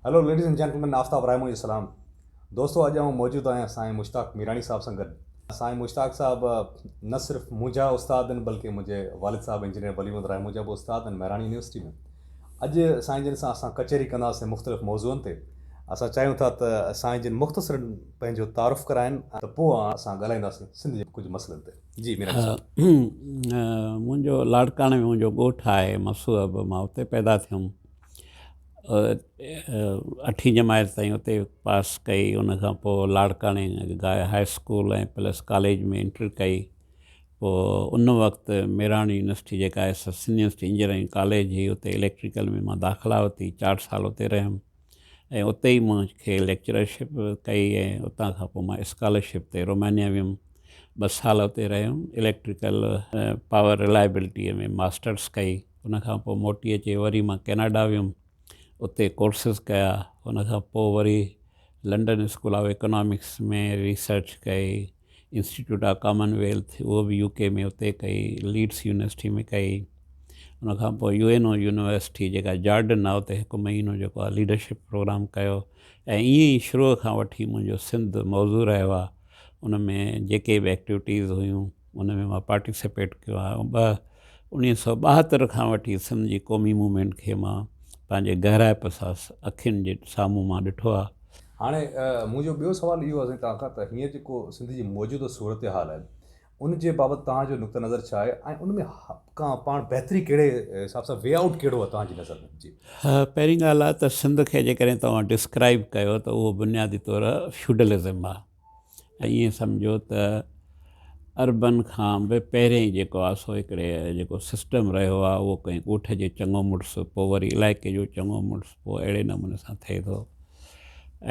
Hello ladies and gentlemen Aftab Rahmoon جو سلام دوستو اڄ آئون موجود آهيان سائين مشتاق ميراڻي صاحب سان گڏ. سائين مشتاق صاحب نه صرف منهنجا استاد آهن بلڪه منهنجي والد صاحب انجنيئر ولي محمد راهمون جا به استاد آهن مهراڻ يونيورسٽي ۾. اڄ سائين جن سان اسان ڪچهري ڪنداسين مختلف موضوعن تي. اسان چاهيون ٿا ته سائين جن مختصرن پنهنجو تعارف ڪرائن ته پوء اسان ڳالهائينداسين سنڌ جي ڪجهه مسئلن تي. جي ميراڻي صاحب. منهنجو لاڙڪاڻي ۾ منهنجو ڳوٺ آهي مسوهب مان اتي پيدا ٿيم. اٺين جماعت تائين اتي پاس ڪئي ان کان پوء لاڙڪاڻي high school ۽ plus college ۾ entry ڪئي پوء ان وقت ميراڻ يونيورسٽي جيڪا آهي سا سنڌ يونيورسٽي انجنيئرنگ ڪاليج هئي اتي اليڪٽريڪل ۾ مان داخلا ورتي چار سال اتي رهيم ۽ اتي ئي مون کي ليڪچررشپ ڪئي ۽ اتان کان پوء مان اسڪالرشپ تي رومانيا ويم ٻه سال اتي رهيم اليڪٽريڪل پاور رلائبلٽيء ۾ ماسٽرس ڪئي ان کان پوء موٽي اچي وري مان ڪئناڊا ويم اتي ڪورسز ڪيا ان کان پوء وري London school of economics ۾ research ڪئي انسٽيٽيوٽ آف ڪامن ويلٿ اهو به يو ڪي ۾ اتي ڪئي ليڊس يونيورسٽي ۾ ڪئي ان کان پوء يو اين او يونيورسٽي جيڪا جارڊن آهي اتي هڪ مهينو جيڪو آهي ليڊرشپ پروگرام ڪيو ۽ ائين ئي شروع کان وٺي منهنجو سنڌ موضوع رهيو آهي ان ۾ جيڪي به ايڪٽيوٽيز هيون ان ۾ مان پارٽيسپيٽ ڪيو آهي ٻه اڻويهه سو ٻاهتر کان وٺي سنڌ جي قومي موومينٽ کي مان پنهنجي گهرائپ سان اکين جي سامهون مان ڏٺو آهي. هاڻي منهنجو ٻيو سوال اهو آهي سائين توهان کان ته هينئر جيڪو سنڌ جي موجوده صورتحال آهي ان جي بابت توهان جو نقطه نظر ڇا آهي ۽ ان ۾ ڪا پاڻ بهتري ڪهڙي حساب سان وي آئوٽ ڪهڙو آهي توهان جي نظر ۾ جي. پهرين ڳالهه آهي ته سنڌ کي جيڪڏهن توهان ڊسڪرائيب ڪيو ته اهو بنيادي طور فيوڊلزم آهي ۽ ائين سمجهو ته عربن کان به پهرين جيڪو آهي سو هڪڙي جيڪو سسٽم رهيو آهي اهو ڪنهن ڳوٺ جي چڱو مڙس پوء وري علائقي جو چڱو مڙس پوء اهڙي نموني سان ٿئي ٿو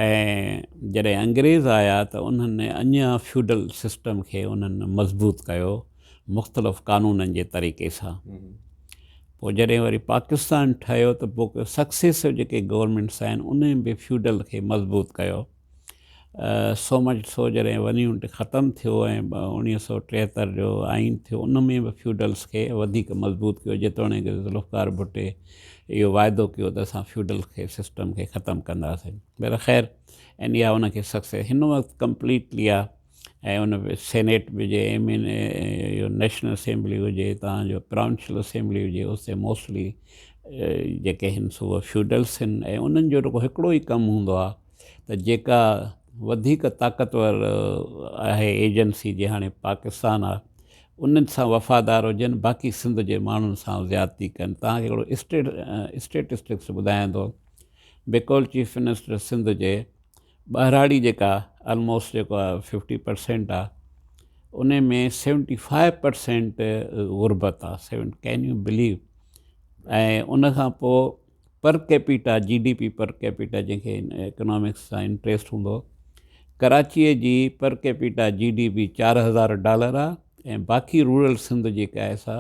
۽ جڏهن انگريز آيا ته انهن اڃا فيوڊل سسٽم کي انهن مضبوط ڪيو مختلف قانونن جي طريقي سان. پوء جڏهن وري پاڪستان ٺهيو ته پوء سڪسيسو جيڪي گورنمينٽس آهن انهن به فيوڊل کي مضبوط ڪيو. سو مچ سو جڏهن ون يونٽ ختم ٿيو ۽ اوڻيهه سو ٽيهتر جو آئين ٿيو ان ۾ به فيوڊلس کي وڌيڪ مضبوط ڪيو جيتوڻيڪ ذوالفقار ڀٽي اهو واعدو ڪيو ته اسان فيوڊل کي سسٽم کي ختم ڪنداسين پر خير ۽ اها ان کي سڪسيس هن وقت ڪمپليٽلي آ ۽ ان سينيٽ به هجي ايم اين اهو نيشنل اسيمبلي هجي تان جو پراونشل اسيمبلي هجي اتي موسٽلي جيڪي هن سو فيوڊلس آهن ۽ انهن جو رڳو هڪڙو ئي ڪم هوندو آ ته جيڪا وڌيڪ طاقتور آهي ايجنسي جي هاڻي پاڪستان آ انهن سان وفادار هجن باقي سنڌ جي ماڻهن سان زيادتي ڪن توهان کي هڪڙو اسٽيٽ اسٽيٽسٽڪس ٻڌايان ٿو بقول چيف منسٽر سنڌ جي ٻهراڙي جيڪا آلموسٽ جيڪو آ ففٽي پرسينٽ آ ان ۾ سيونٽي فائيو پرسينٽ غربت آ سيون can you بليو ۽ ان کان پوء per capita G D P per capita جنهن کي اڪنامڪس سان انٽريسٽ هوندو ڪراچيء جي per capita G D P 4000 dollar آ ۽ باقي رورل سنڌ جيڪا آهي سا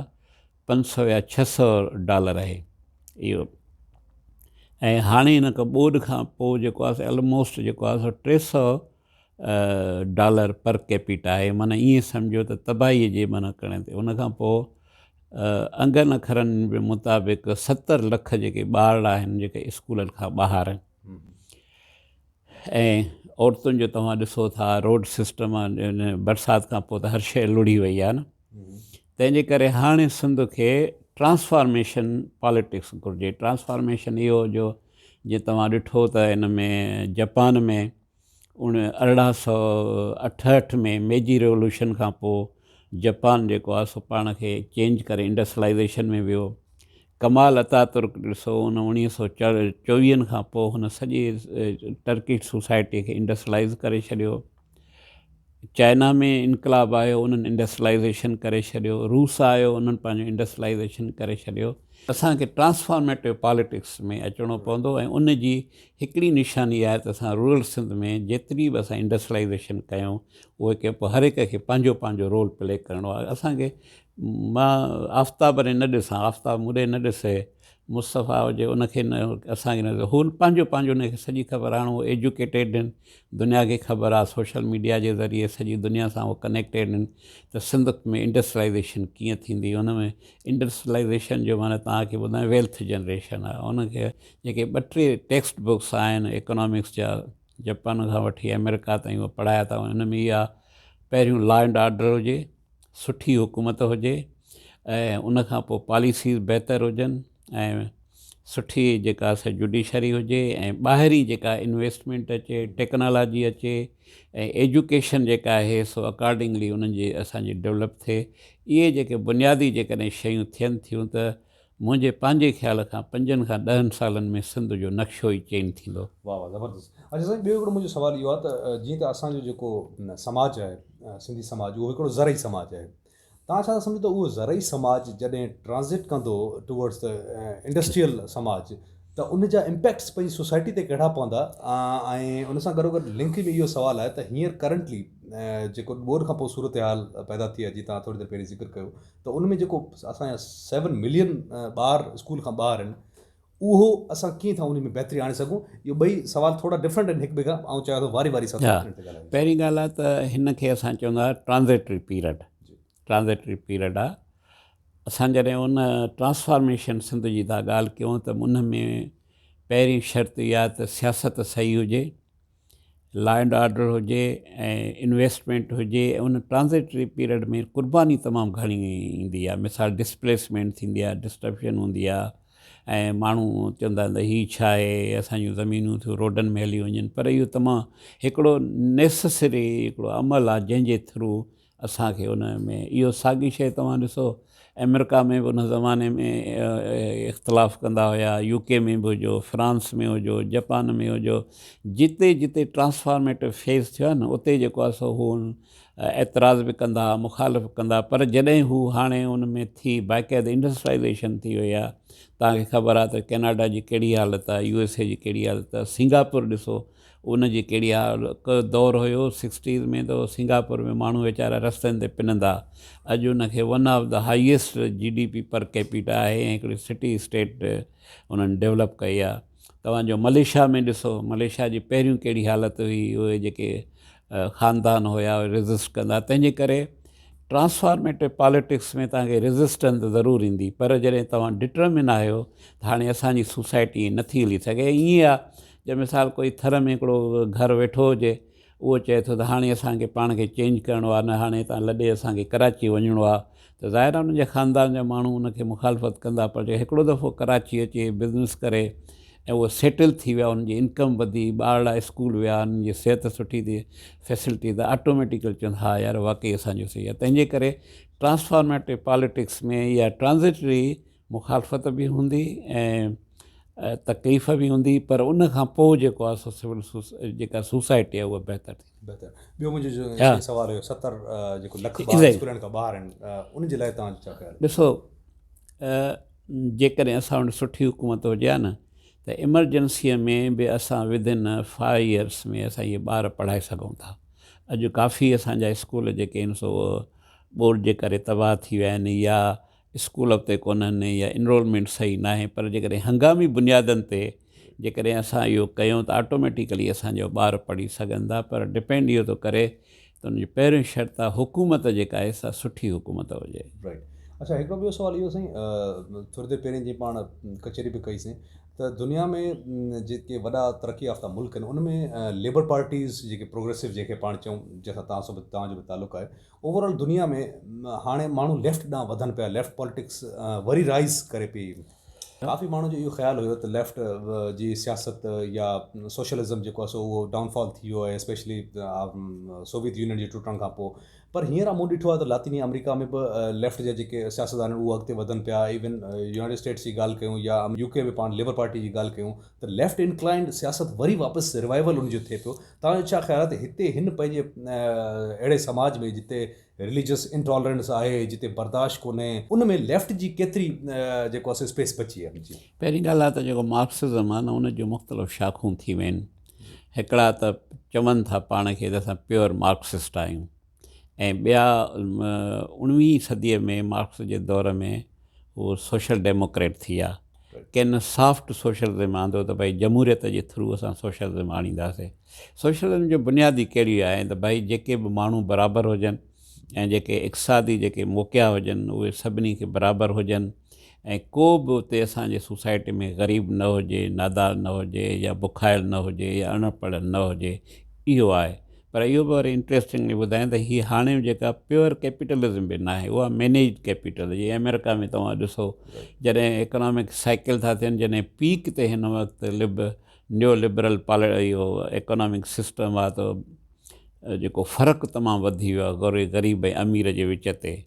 500 يا 600 ڊالر آهي اهو ۽ هاڻي ان کان ٻوڏ کان پوء جيڪو آهي الموسٽ جيڪو آهي سو 300 ڊالر پر ڪيپيٽا آهي معنيٰ ائين سمجهو ته تباهيء جي معنيٰ ڪرڻ تي ان کان پوء انگن اکرن جي مطابق 70 لک جيڪي ٻارڙا آهن جيڪي اسڪولن کان ٻاهر آهن ۽ عورتن جو توهان ڏسو ٿا روڊ سسٽم برسات کان پوء ته هر شيء لڙهي وئي آهي نه تنهن جي ڪري هاڻي سنڌ کي ٽرانسفارميشن پاليٽڪس گهرجي ٽرانسفارميشن اهو جو جيئن توهان ڏٺو ته ان ۾ جپان ۾ 1868 ۾ ميجي ريولوشن کان پوء جپان جيڪو آهي سو پاڻ کي چينج ڪري انڊسٽرلائيزيشن ۾ ويو. ڪمال اتاترڪ ڏسو ان اوڻيهه سو چوويهن کان پوء هن سڄي ٽرڪش سوسائٽي کي انڊسٽرلائيز ڪري ڇڏيو. چائنا ۾ انقلاب آيو انهن انڊسٽرلائيزيشن ڪري ڇڏيو. روس آيو انهن پنهنجو انڊسٽرلائيزيشن ڪري ڇڏيو. اسان کي ٽرانسفارميٽو پاليٽڪس ۾ اچڻو پوندو ۽ ان جي هڪڙي نشاني آهي ته اسان رورل سنڌ ۾ جيتري به اسان انڊسٽرلائيزيشن ڪيون اهي ڪي پوء هر هڪ کي پنهنجو پنهنجو رول پلي ڪرڻو آهي اسان کي مان آفتاب ڏي نه ڏسان آفتاب مون ڏي نه ڏسي مصطفيٰ هجي ان کي نه اسان کي نه هو پنهنجو پنهنجو ان کي سڄي خبر هاڻ هو ايجوڪيٽيڊ آهن دنيا کي خبر آهي سوشل ميڊيا جي ذريعي سڄي دنيا سان هو ڪنيڪٽيڊ آهن ته سنڌ ۾ انڊسٽريلائيزيشن ڪيئن ٿيندي ان ۾ انڊسٽريلائيزيشن جو معنيٰ توهان کي ٻڌايان ويلٿ جنريشن آهي ان کي جيڪي ٻه ٽي ٽيڪسٽ بڪس آهن اڪنامڪس جا جپان کان وٺي آمريڪا تائين اهي پڙهايا ٿا وڃن ان ۾ اها پهريون لا اينڊ آرڊر هجي سٺي حڪومت هجي ۽ ان کان پوء پاليسيز بهتر هجن ۽ سٺي جيڪا سا جوڊيشري هجي ۽ ٻاهرين جيڪا انويسٽمينٽ اچي ٽيڪنالاجي اچي ۽ ايجوڪيشن جيڪا آهي سو اڪارڊنگلي انهن جي اسانجي ڊولپ ٿئي اهي جيڪي بنيادي جيڪڏهن شيون ٿين ٿيون ته منهنجي پنهنجي خيال کان پنجن کان ڏهن سالن ۾ سنڌ جو نقشو ئي چينج ٿيندو. واھ واھ زبردست اڇا سائين ٻيو هڪڙو منهنجو سوال اهو آهي ته جيئن ته اسان جو جيڪو سماج آهي سنڌي سماج اهو هڪڙو زرعي سماج آهي توهان ڇا ٿا سمجهو ته اهو زرعي سماج جڏهن ٽرانزٽ ڪندو ٽوورڊس the industrial سماج ته ان جا امپيڪٽس پنهنجي سوسائٽي تي ڪهڙا پوندا ۽ ان سان گڏو گڏ لنڪ ۾ اهو سوال آهي ته هينئر ڪرنٽلي جيڪو ٻوڏ کان پوء صورتحال پيدا ٿي آهي جيئن توهان ٿوري دير پهرين ذڪر ڪيو ته ان ۾ جيڪو اسان جا سيون ملين ٻار اسڪول کان ٻاهر آهن اهو اسان ڪيئن ٿا ان ۾ بهتري آڻي سگهون اهو ٻئي سوال ٿورا ڊفرنٽ آهن هڪ ٻئي کان آئون چاهيان ٿو واري واري سان ها پهرين ڳالهه آهي ته هن کي اسان چوندا آهيون ٽرانزيٽري پيرڊ ٽرانزيٽري پيرڊ آهي اسان جڏهن ان ٽرانسفارميشن سنڌ جي ٿا ڳالهه ڪيون ته ان ۾ پهرين شرط اها ته سياست صحيح هجي لا اينڊ آرڊر هجي ۽ انويسٽمينٽ هجي ۽ ان ٽرانزيٽري پيريڊ ۾ قرباني تمام گهڻي ايندي آهي مثال ڊسپليسمينٽ ٿيندي آهي ڊسٽرپشن هوندي آهي ۽ ماڻهو چوندا آهن ته هي ڇا آهي اسان جون زمينون ٿيون روڊن ۾ هلي وڃن پر اهو تمام هڪڙو نيسسري هڪڙو عمل آهي جنهن جي ٿرو اسان کي ان ۾ اهو ساڳي شيء توهان ڏسو آمريڪا ۾ به ان زماني ۾ اختلاف ڪندا هيا يو ڪي ۾ به هجو فرانس ۾ هجو جپان ۾ هجو جتي جتي ٽرانسفارميٽو فيز ٿيو آهي نه اتي جيڪو آهي سو هو اعتراض به ڪندا مخالف ڪندا پر جڏهن هو هاڻي ان ۾ ٿي باقاعده انڊسٽرائزيشن ٿي وئي آهي توهان کي خبر آهي ته ڪيناڊا جي ڪهڙي حالت آهي يو ايس اي جي ڪهڙي حالت آهي سنگاپور ڏسو ان جي ڪهڙي آ ڪو دور هيو سڪسٽيز ۾ ته سنگاپور ۾ ماڻهو ويچارا رستن تي پنندا اڄ ان کي one of the highest G D P per capita آهي ۽ هڪڙي سٽي اسٽيٽ انهن ڊولپ ڪئي آ توهان جو مليشيا ۾ ڏسو مليشيا جي پهريون ڪهڙي حالت هئي اهي جيڪي خاندان هيا اهي ريزسٽ ڪندا تنهن جي ڪري ٽرانسفارميٽو پاليٽڪس ۾ توهان کي ريزسٽنس ضرور ايندي پر جڏهن توهان ڊٽرمن آهيو ته هاڻي اسان جي سوسائٽي ائين نٿي هلي سگهي ائين آ جي مثال ڪوئي ٿر ۾ هڪڙو گهر ويٺو هجي اهو چئي ٿو ته هاڻي اسان کي پاڻ کي چينج ڪرڻو آهي نه هاڻي هتان لڏي اسان کي ڪراچي وڃڻو آهي ته ظاهر آهي ان جي خاندان جا ماڻهو ان کي مخالفت ڪندا پر جي هڪڙو دفعو ڪراچي اچي بزنس ڪري ۽ اهو سيٽل ٿي ويا ان جي انڪم وڌي ٻارڙا اسڪول ويا انهن جي صحت سٺي ٿي فيسلٽي ته آٽوميٽيڪل چون ها يار واقعي اسان جو صحيح آهي تنهن جي ڪري ٽرانسفارميٽو پاليٽڪس ۾ اها ٽرانزٽري مخالفت به هوندي ۽ تڪليف به هوندي پر ان کان پوء جيڪو آهي سو سول جيڪا سوسائٽي آهي اها بهتر ٿيندي. بهتر ٻيو منهنجو جو سوال هيو 70 جيڪو لک ٻار اسڪولن کان ٻاهر آهن ان جي لاء توهان جو ڇا خيال آهي؟ ڏسو جيڪڏهن اسان وٽ سٺي حڪومت هجي ها نه ته ايمرجنسيء ۾ به اسان ود ان فائيو ايئرس ۾ اسان اهي ٻار پڙهائي سگهون ٿا. اڄ ڪافي اسان جا اسڪول جيڪي آهن سو ٻوڏ جي ڪري تباهه ٿي ويا آهن يا اسڪول اتي ڪونهن يا انرولمينٽ صحيح ناهي پر جيڪڏهن هنگامي بنيادن تي جيڪڏهن اسان اهو ڪيون ته آٽوميٽيڪلي اسان جو ٻار پڙهي سگهن ٿا پر ڊپينڊ اهو ٿو ڪري ته ان جو پهريون شرط آهي حڪومت جيڪا آهي سا سٺي حڪومت هجي. رائيٽ اڇا هڪڙو ٻيو سوال اهو سائين ٿوري دير پهرين جيئن پاڻ ڪچهري به ڪئي سين ته دنيا ۾ جيڪي وڏا ترقي يافته ملڪ آهن ان ۾ ليبر پارٽيز جيڪي پروگريسو جنهن کي پاڻ چئون جنهن سان توهان سان توهان جو به تعلق آهي اوور آل دنيا ۾ هاڻي ماڻهو ليفٽ ڏانهن وڌن پيا ليفٽ پاليٽڪس وري رائز ڪري پئي ڪافي ماڻهن جو اهو خيال هيو ته ليفٽ جي سياست يا سوشلزم جيڪو آهي سو اهو ڊائون فال ٿي ويو آهي اسپيشلي سوويت يونين جي ٽٽڻ کان پوء پر هينئر مون ڏٺو آهي ته لاطيني آمريڪا ۾ به ليفٽ جا جيڪي سياستدان آهن اهو اڳتي وڌن پيا ايون يونائيٽيڊ اسٽيٽس جي ڳالهه ڪيون يا يو ڪي ۾ پاڻ ليبر پارٽي جي ڳالهه ڪيون ته ليفٽ انڪلائنڊ سياست وري واپس ريوائيول ان جو ٿئي پيو توهان جو ڇا خيال آهي ته هتي هن پنهنجي اهڙي سماج ۾ جتي رليجس انٽالرنس آهي جتي برداشت ڪونهي ان ۾ ليفٽ جي ڪيتري جيڪو آهي سو اسپيس بچي آهي. پهرين ڳالهه آهي ته جيڪو مارڪسزم آهي نه ان جون مختلف شاخون ٿي وين هڪڙا ته چون ٿا پاڻ کي ته اسان پيور مارڪسسٽ آهيون ۽ ٻيا اڻويهين صديء ۾ مارڪس جي دور ۾ هو سوشل ڊيموڪريٽ ٿي ويا. ڪن سافٽ سوشلزم آندو ته ڀئي جمهوريت جي ٿرو اسان سوشلزم آڻينداسين. سوشلزم جو بنياد ئي ڪهڙي آهي ته ڀئي جيڪي به ماڻهو برابر هجن ۽ جيڪي اقتصادي جيڪي موقعا هجن اهي سڀني کي برابر هجن ۽ ڪو به اتي اسان جي سوسائٽي ۾ غريب نه هجي، نادار نه هجي يا بکايل نه هجي يا اڻ پڙهيل نه هجي اهو آهي. پر اهو به وري انٽريسٽنگلي ٻڌايان ته هي هاڻي جيڪا پيور ڪيپيٽلزم به ناهي اها مينيجڊ ڪيپيٽل جيئن آمريڪا ۾ توهان ڏسو جڏهن اڪنامڪ سائيڪل ٿا ٿين جڏهن پيڪ تي هن وقت لب نيو لبرل پالي اهو اڪنامڪ سسٽم آهي ته جيڪو فرق تمام وڌي ويو آهي غريب ۽ امير جي وچ تي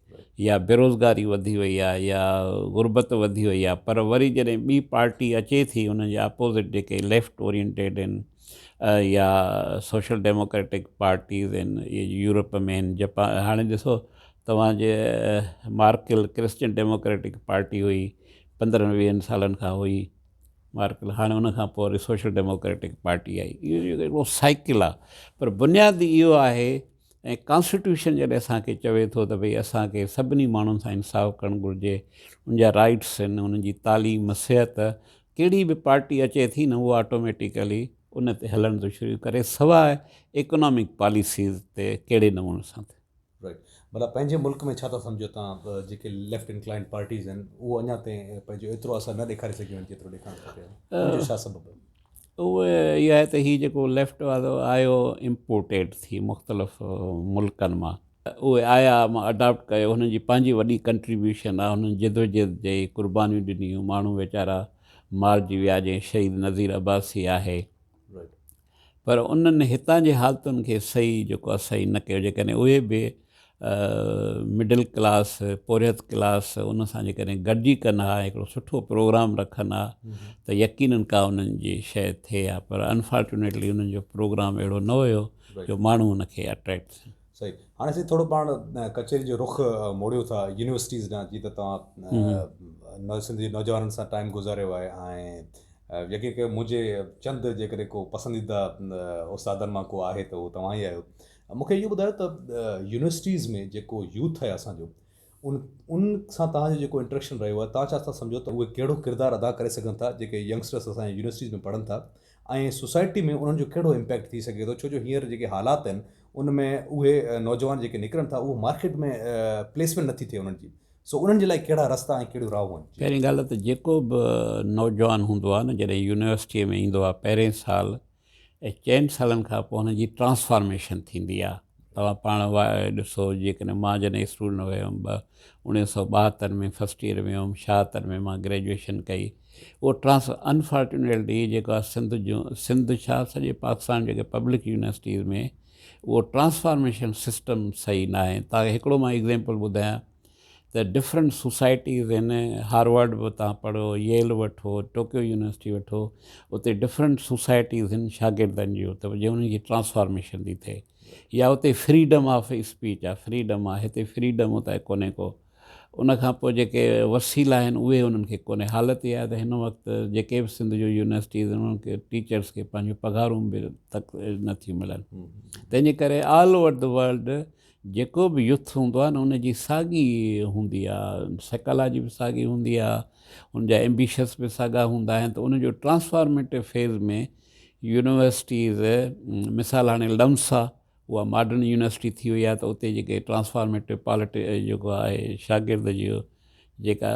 يا بيروزگاري وڌي وئي آهي يا غربت وڌي وئي آهي پر وري جڏهن ٻي پارٽي اچي ٿي ان جي اپوزٽ جيڪي ليفٽ اورينٽيڊ آهن يا سوشل ڊيموڪريٽڪ پارٽيز آهن اهي يورپ ۾ آهن جپان هاڻي ڏسو توهان جي مارڪل ڪرسچن ڊيموڪريٽڪ پارٽي هئي 15 20 سالن کان هئي مارڪل هاڻي ان کان پوء وري سوشل ڊيموڪريٽڪ پارٽي آئي اهو جيڪو هڪڙو سائيڪل آهي پر بنياد اهو آهي ۽ ڪانسٽيٽيوشن جڏهن اسانکي چوي ٿو ته ڀئي اسانکي سڀني ماڻهن سان انصاف ڪرڻ گهرجي ان جا رائٽس آهن انهن جي تعليم صحت ڪهڙي به پارٽي اچي ٿي نه اهو آٽوميٽيڪلي ان تي هلڻ ٿو شروع ڪري سواء اڪنامڪ پاليسيز تي ڪهڙي نموني سان ٿي رائٽ ڀلا پنهنجي ملڪ ۾ ڇا ٿا سمجهو تان جيڪي ليفٽ انڪلائنڊ پارٽيز آهن اهو اڃا تائين پنهنجو ايترو اثر نه ڏيکاري سگهيون آهن جيترو ڏيکارڻ کپي ان جو ڇا سبب آهي؟ اهو اهو آهي ته هي جيڪو ليفٽ وارو آيو امپورٽيڊ ٿي مختلف ملڪن مان اهي آيا مان اڊاپٽ ڪيو هنن جي پنهنجي وڏي ڪنٽريبيوشن آهي هنن جدوجهد جي قربانيون ڏنيون ماڻهو ويچارا مارجي ويا جيئن شهيد نذير عباسي آهي پر انهن هتان جي حالتن کي صحيح جيڪو آهي صحيح نه ڪيو جيڪڏهن اهي به مڊل ڪلاس پورهيت ڪلاس ان سان جيڪڏهن گڏجي ڪن ها هڪڙو سٺو پروگرام رکن ها ته يقينن ڪا انهن جي شيء ٿئي ها پر انفارچونيٽلي انهن جو پروگرام اهڙو نه هيو جو ماڻهو ان کي اٽريڪٽ ٿين. صحيح هاڻي سائين ٿورو پاڻ ڪچهري جو رخ موڙيون ٿا يونيورسٽيز ڏانهن جيئن ته توهان سنڌ جي نوجوانن سان ٽائيم گذاريو آهي ۽ يقين ڪيو منهنجي چند جيڪڏهن ڪو پسنديده استادن مان ڪو آهي ته اهو توهان ئي آهيو. مون کي اهو ٻڌايو ته يونيورسٽيز ۾ جيڪو يوٿ آهي اسان جو ان ان سان توهان جو جيڪو انٽريڪشن رهيو آهي توهان ڇا ٿا سمجهو ته اهي ڪهڙو ڪردار ادا ڪري سگهن ٿا جيڪي ينگسٽرس اسان جي يونيورسٽيز ۾ پڙهن ٿا ۽ سوسائٽي ۾ انهن جو ڪهڙو امپيڪٽ ٿي سگهي ٿو ڇو جو هينئر جيڪي حالات آهن ان ۾ اهي نوجوان جيڪي نڪرن ٿا اهو مارڪيٽ ۾ پليسمينٽ نٿي ٿئي انهن جي سو انهن جي لاء ڪهڙا رستا ۽ ڪهڙيون راهون آهن؟ پهرين ڳالهه ته جيڪو به نوجوان هوندو آهي نه جڏهن يونيورسٽيء ۾ ايندو آهي پهرين سال ۽ چئن سالن کان پوء هن جي ٽرانسفارميشن ٿيندي آهي توهان پاڻ ڏسو جيڪڏهن مان جڏهن اسٽوڊنٽ هيم ٻه 1972 ۾ فرسٽ ايئر ۾ هيم 76 ۾ مان گريجوئيشن ڪئي اهو ٽرانس انفارچونيٽلي جيڪو آهي سنڌ جون سنڌ ڇا سڄي پاڪستان جيڪي پبلڪ يونيورسٽيز ۾ اهو ٽرانسفارميشن سسٽم صحيح ناهي تان هڪڙو مان ايگزيمپل ٻڌايان ته ڊفرنٽ سوسائٽيز آهن هارورڊ به تان پڙهو ييل وٺو ٽوڪيو يونيورسٽي وٺو اتي ڊفرنٽ سوسائٽيز آهن شاگردن جون ته جي انهن جي ٽرانسفارميشن ٿي ٿئي يا اتي فريڊم آف اسپيچ آهي فريڊم آهي هتي فريڊم اتي ڪونهي ڪو ان کان پوء جيڪي وسيلا آهن اهي انهن کي ڪونهي. حالت اها آهي ته هن وقت جيڪي به سنڌ جون يونيورسٽيز آهن انهن کي ٽيچرس کي پنهنجون پگهارون به تڪ نه ٿيون ملن. تنهن جي ڪري آل اوور the world جيڪو به يوٿ هوندو آهي نه ان جي ساڳي هوندي آهي سائيڪالاجي به ساڳي هوندي آهي ان جا ايمبيشس به ساڳا هوندا آهن ته ان جو ٽرانسفارميٽو فيز ۾ يونيورسٽيز مثال هاڻي لمس آهي اها ماڊرن يونيورسٽي ٿي وئي آهي ته اتي جيڪي ٽرانسفارميٽو پالٽي جيڪو آهي شاگرد جي جيڪا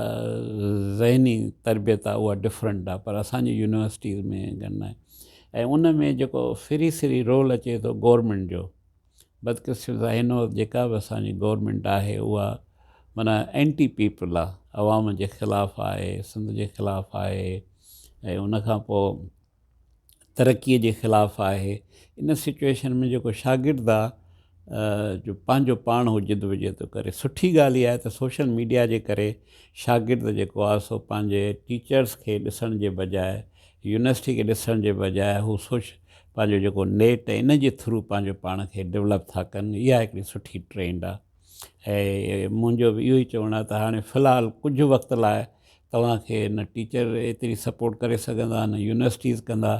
ذهني تربيت آهي اها ڊفرنٽ آهي پر اسانجي يونيورسٽيز ۾ گهڻ آهي ۽ ان ۾ جيڪو فري سري رول اچي ٿو گورنمينٽ جو بدقسمتي سان هن وقت جيڪا به اسانجي گورنمينٽ آهي اها معنيٰ اينٽي پيپل آهي عوام جي خلاف آهي سنڌ جي خلاف آهي ۽ ان کان پوء ترقي جي خلاف آهي ان سچوئيشن ۾ جيڪو شاگرد آ جو پنهنجو پاڻ هو جدوجهد ٿو ڪري سٺي ڳالهه اها آهي ته سوشل ميڊيا جي ڪري شاگرد جيڪو آ سو پنهنجي ٽيچرس کي ڏسڻ جي بجاء يونيورسٽي کي ڏسڻ جي بجاء هو سوش پنهنجو جيڪو نيٽ ان جي ٿرو پنهنجو پاڻ کي ڊولپ ٿا ڪن اها هڪڙي سٺي ٽرينڊ آ ۽ منهنجو به اهو ئي چوڻ آهي ته هاڻي في الحال ڪجهه وقت لاء توهان کي نه ٽيچر ايتري سپورٽ ڪري سگهندا نه يونيورسٽيز ڪندا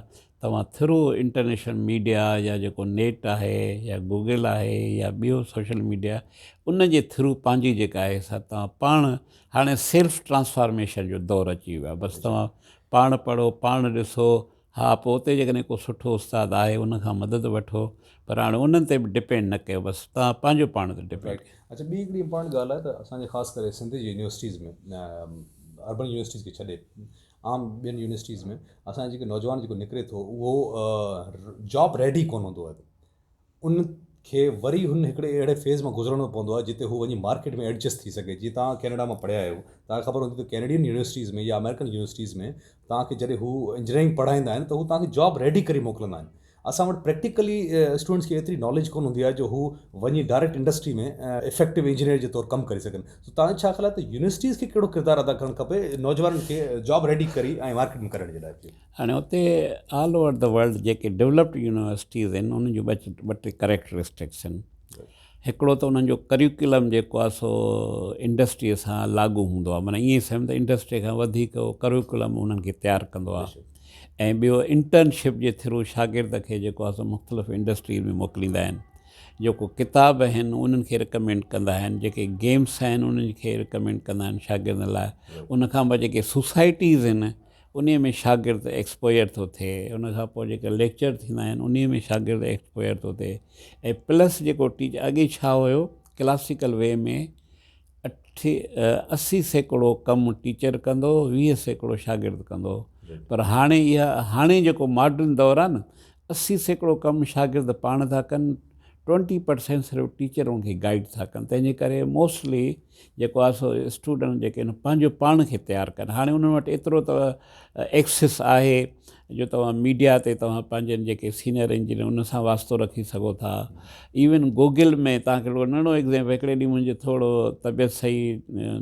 توهان ٿرو انٽرنيشنل ميڊيا يا جيڪو نيٽ آهي يا گوگل آهي يا ٻيو سوشل ميڊيا ان جي ٿرو پنهنجي جيڪا آهي سا توهان پاڻ هاڻي سيلف ٽرانسفارميشن جو دور اچي ويو آهي بس توهان پاڻ پڙهو پاڻ ڏسو ها پوء اتي جيڪڏهن ڪو سٺو استاد آهي ان کان مدد وٺو پر هاڻي انهن تي به ڊپينڊ نه ڪيو بس توهان پنهنجو پاڻ تي ڊپينڊ ڪيو. اڇا ٻي هڪڙي امپارٽنٽ ڳالهه آهي ته اسان جي خاص ڪري سنڌ جي يونيورسٽيز ۾ اربن يونيورسٽيز کي ڇڏي عام ٻين يونيورسٽيز ۾ اسان جي جيڪي نوجوان جيڪو نڪري ٿو اهو جاب ريڊي ڪونه هوندو آهي ان کي وري هن هڪڙي اهڙي فيز مان گذرڻو پوندو آهي جتي هو وڃي مارڪيٽ ۾ ايڊجسٽ ٿي سگهي جيئن توهان ڪينيڊا مان پڙهيا آهيو توهان کي خبر هوندي ته ڪينيڊين يونيورسٽيز ۾ يا آمريڪن يونيورسٽيز ۾ توهان کي جڏهن هو انجنيئرنگ پڙهائيندا آهن ته هو توهان کي جاب ريڊي ڪري موڪلندا آهن اسان وٽ پريڪٽيڪلي اسٽوڊنٽس کي ايتري ناليج ڪونه هوندي آهي جو هو وڃي ڊائريڪٽ انڊسٽري ۾ افيڪٽو انجنيئر جي طور ڪم ڪري سگهن سو توهان جو ڇا خيال آهي ته يونيورسٽيز کي ڪهڙو ڪردار ادا ڪرڻ کپي نوجوانن کي جاب ريڊي ڪري ۽ مارڪيٽ ۾ ڪرڻ جي لاء. هاڻي اتي آل اوور the world جيڪي ڊولپڊ يونيورسٽيز آهن انهن جون ٻه ٽي ڪريڪٽرسٽڪس آهن هڪڙو ته انهن جو ڪريڪولم جيڪو آهي سو انڊسٽريء سان لاڳو هوندو آهي معنيٰ ائين سمجھ ته انڊسٽريء کان وڌيڪ اهو ڪريڪولم انهن کي تيار ڪندو آهي ۽ ٻيو انٽرنشپ جي ٿرو شاگرد کي جيڪو آهي سو مختلف انڊسٽريز ۾ موڪليندا آهن جيڪو ڪتاب آهن انهن کي رڪمينڊ ڪندا آهن جيڪي گيمس آهن انهن کي رڪمينڊ ڪندا آهن شاگردن لاء ان کان پوء جيڪي سوسائٽيز آهن انهيء ۾ شاگرد ايڪسپوزر ٿو ٿئي، ان کان پوء جيڪي ليڪچر ٿيندا آهن انهيء ۾ شاگرد ايڪسپوزر ٿو ٿئي ۽ پلس جيڪو ٽيچر اڳي ڇا هيو ڪلاسيڪل وي ۾ اٺ 80% ڪم ٽيچر ڪندو هو 20% شاگرد ڪندو هو پر هاڻي اها هاڻي جيڪو ماڊرن دور آهي نه 80% ڪم شاگرد پاڻ ٿا ڪن ٽوئنٽي پرسينٽ صرف ٽيچر ان کي گائيڊ ٿا ڪن تنهن جي ڪري موسٽلي جيڪو آهي سو اسٽوڊنٽ جيڪي آهن پنهنجو پاڻ کي تيار ڪن هاڻي انهن وٽ ايترو ته ايڪسس آهي جو توهان ميڊيا تي توهان پنهنجن جيڪي سينئر انجنيئر انهن سان واسطو رکي سگهو ٿا ايون گوگل ۾ توهان کي هڪڙو ننڍڙو ايگزامپل هڪڙي ڏينهن منهنجي ٿورو طبيعت صحيح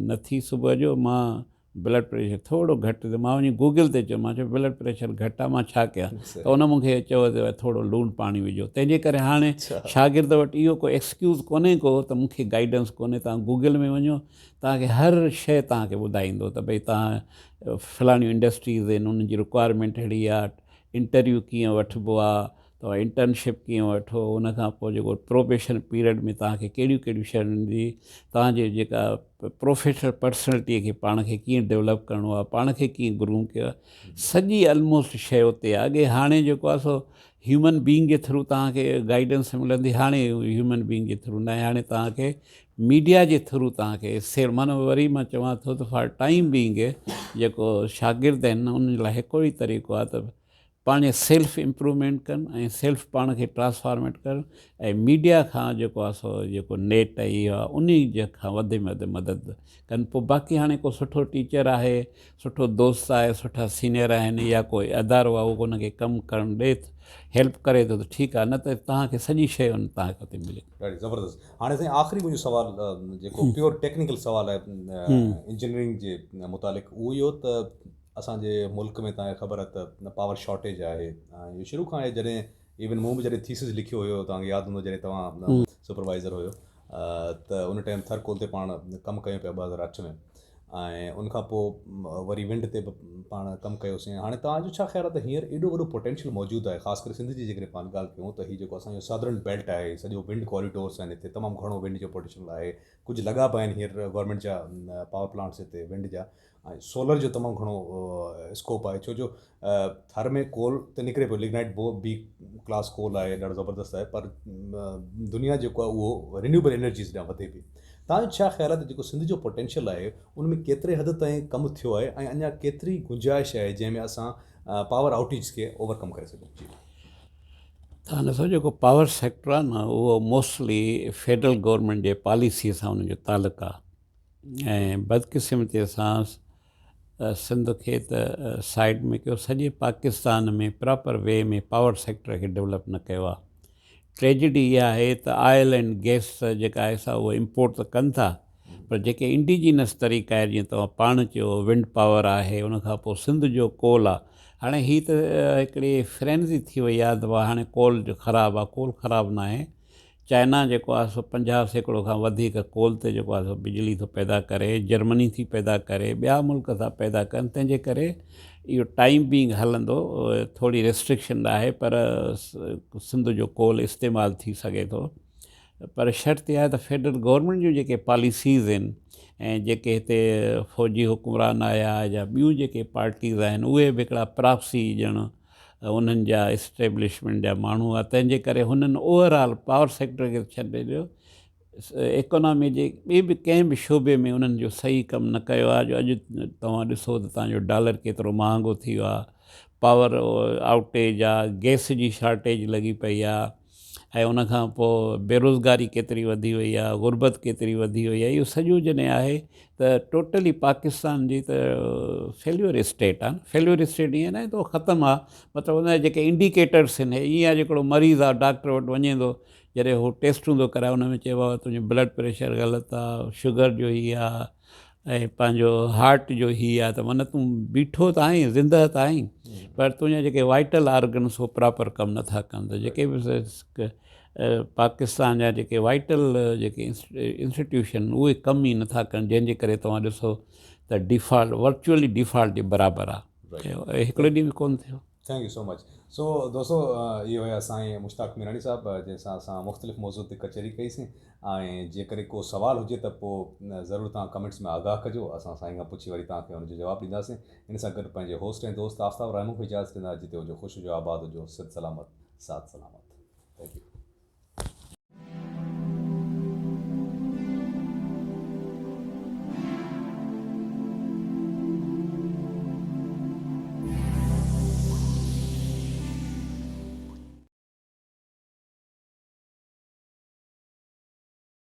نه ٿي صبح جو مان بلڊ پريشر ٿورو گهٽ ٿيو مان وڃي گوگل تي چيو مان چيو بلڊ پريشر گهٽ آهي مان ڇا ڪيان ته ان مون کي چيو ته ٿورو لوڻ پاڻي وجهو تنهن جي ڪري هاڻي شاگرد وٽ اهو ڪو ايڪسڪيوز ڪونهي ڪو ته مون کي گائيڊنس ڪونهي توهان گوگل ۾ وڃو توهان کي هر شيء توهان کي ٻڌائيندو ته ڀئي توهان فلاڻيون انڊسٽريز آهن انهن جي رڪوائرمينٽ اهڙي آهي انٽرويو ڪيئن وٺبو آهي توهان انٽرنشپ ڪيئن وٺو ان کان پوء جيڪو پروبيشن پيريڊ ۾ توهان کي ڪهڙيون ڪهڙيون شيون ايندي توهان جي جيڪا پروفيشنل پرسنلٽي کي پاڻ کي ڪيئن ڊولپ ڪرڻو آهي پاڻ کي ڪيئن گروم ڪيو آهي سڄي الموسٽ شيء اتي آهي اڳي هاڻي جيڪو آهي سو هيومن بينگ جي ٿرو توهان کي گائيڊنس ملندي هاڻي هيومن بينگ جي ٿرو ناهي هاڻي توهان کي ميڊيا جي ٿرو توهان کي سير معنيٰ وري مان چوان ٿو ته فار ٽائيم بينگ جيڪو شاگرد آهن انهن جي لاء هڪڙو ئي طريقو آهي ته پاڻ سيلف امپروومينٽ ڪن ۽ سيلف پاڻ کي ٽرانسفارميٽ ڪن ۽ ميڊيا کان جيڪو آهي سو جيڪو نيٽ ۽ اهو آهي انهي جي کان وڌ ۾ وڌ مدد ڪن پوء باقي هاڻي ڪو سٺو ٽيچر آهي سٺو دوست آهي سٺا سينئر آهن يا ڪو ادارو آهي اهو ان کي ڪم ڪرڻ ڏي هيلپ ڪري ٿو ته ٺيڪ آهي نه ته توهان کي سڄي شيء ان توهان کي اتي ملي. ڏاڍي زبردست هاڻي سائين آخري منهنجو سوال جيڪو پيور ٽيڪنيڪل سوال آهي انجنيئرنگ جي متعلق اهو اهو ته اسان جي ملڪ ۾ توهان کي خبر آهي ته پاور شارٽيج آهي ۽ اهو شروع کان آهي جڏهن ايون مون به جڏهن ٿيسز لکيو هيو توهان کي ياد هوندو جڏهن توهان سپروائزر هيو ته ان ٽائيم ٿر ڪول تي پاڻ ڪم ڪيون پيا 2008 ۾ ۽ ان کان پوء وري ونڊ تي به پاڻ ڪم ڪيوسين هاڻي توهان جو ڇا خيال آهي ته هينئر ايڏو وڏو پوٽينشل موجود آهي خاص ڪري سنڌ جي جيڪڏهن پاڻ ڳالهه ڪيون ته هي جيڪو اسان جو سادرن بيلٽ آهي سڄو ونڊ ڪوريڊورس آهن هتي تمام گهڻو ونڊ جو پوٽينشل آهي ڪجهه لڳا به آهن هينئر گورنمينٽ جا پاور پلانٽس هتي ونڊ جا ۽ سولر جو تمام گهڻو اسڪوپ آهي ڇو جو ٿر ۾ ڪول ته نڪري پيو لگنائٽ بو بي ڪلاس ڪول آهي ڏاڍو زبردست آهي پر دنيا جيڪو آهي اهو رينيوبل انرجيز ڏانهن وڌي پئي تان جو ڇا خيال آهي ته جيڪو سنڌ جو پوٽينشل آهي ان ۾ ڪيتري حد تائين ڪم ٿيو آهي ۽ اڃا ڪيتري گنجائش آهي جنهن ۾ اسان پاور آئوٽيجز کي اوور ڪم ڪري سگهون جي. تان ڏسو جيڪو پاور سيڪٽر آهي نه اهو موسٽلي فيڊرل گورنمينٽ جي پاليسي سان ان جو تعلق آهي ۽ بدقسمتيء سان سنڌ کي ته سائيڊ ۾ ڪيو سڄي Pakistan ۾ proper way ۾ power sector کي ڊولپ نه ڪيو آهي. ٽريجڊي اها آهي ته آئل اينڊ گئس جيڪا آهي سا اهو امپورٽ ته ڪن ٿا پر جيڪي انڊيجينس طريقا آهن جيئن توهان پاڻ چيو ونڊ پاور آهي ان کان پوء سنڌ جو ڪول آهي هاڻي هي ته هڪڙي فرينزي ٿي وئي آهي ته هاڻي ڪول خراب آهي ڪول خراب ناهي چائنا جيڪو آهي سو 50% کان وڌيڪ ڪول تي جيڪو آهي سو بجلي ٿو پيدا ڪري، جرمني ٿي پيدا ڪري، ٻيا ملڪ ٿا پيدا ڪن، تنهن جي ڪري اهو ٽائيم بينگ هلندو، ٿوري ريسٽرڪشن آهي پر سنڌ جو ڪول استعمال ٿي سگهي ٿو پر شرط اها آهي ته فيڊرل گورنمينٽ جون جيڪي پاليسيز آهن ۽ جيڪي هتي فوجي حڪمران آيا يا ٻيون جيڪي پارٽيز آهن اهي به هڪڙا پراڪسي ڄڻ انهن جا اسٽيبلشمينٽ جا ماڻهو هئا تنهن جي ڪري هنن اوور آل پاور سيڪٽر کي ڇڏي ڏيو ايڪانامي جي ٻي به ڪنهن به شعبي ۾ انهن جو صحيح ڪم نه ڪيو آهي جو اڄ توهان ڏسو ته توهان جو ڊالر ڪيترو مهانگو ٿي ويو آهي پاور آئوٽيج آهي گئس جي شارٽيج لڳي پئي آهي ۽ ان کان پوء بيروزگاري ڪيتري وڌي وئي آهي، غربت ڪيتري وڌي وئي آهي، اهو سڄو جڏهن آهي ته ٽوٽلي پاڪستان جي ته فيليور اسٽيٽ آهي نه، فيليور اسٽيٽ ائين ناهي ته اهو ختم آهي، مطلب ان جا جيڪي انڊيڪيٽرس آهن ائين آهي جيڪڙو مريض آهي ڊاڪٽر وٽ وڃي ٿو جڏهن هو ٽيسٽون ٿو ڪرائي ان ۾ چئبو آهي تنهنجو بلڊ پريشر غلط آهي، شگر جو هي آهي، ۽ پنهنجو هارٽ جو هي آهي ته معنيٰ تون بيٺو ته آهين زنده ته آهين پر تنهنجا جيڪي وائٽل آرگنس هو پراپر ڪم نٿا ڪن ته جيڪي به پاڪستان جا جيڪي وائٽل جيڪي انسٽيٽيوشن اهي ڪم ئي نٿا ڪن جنهن جي ڪري توهان ڏسو ته ڊيفالٽ ورچوئلي ڊيفالٽ جي برابر آهي هڪڙي ڏينهن به ڪونه ٿيو. Thank you so much سو دوستو اهي هيا سائين مشتاق ميراڻي صاحب جنهن سان اسان مختلف موضوع تي ڪچهري ڪئي سين ۽ جيڪڏهن ڪو سوال هجي ته پو ضرور توهان ڪمينٽس ۾ آگاهه ڪجو اسان سائين کان پڇي وري توهان کي ان جو جواب ڏينداسين ان سان گڏ پنهنجي هوسٽ ۽ دوست آفتاب راهمون کي اجازت ڏيندا جتي هجو خوش هجو آباد هجو سنڌ سلامت ساٿ سلامت thank you.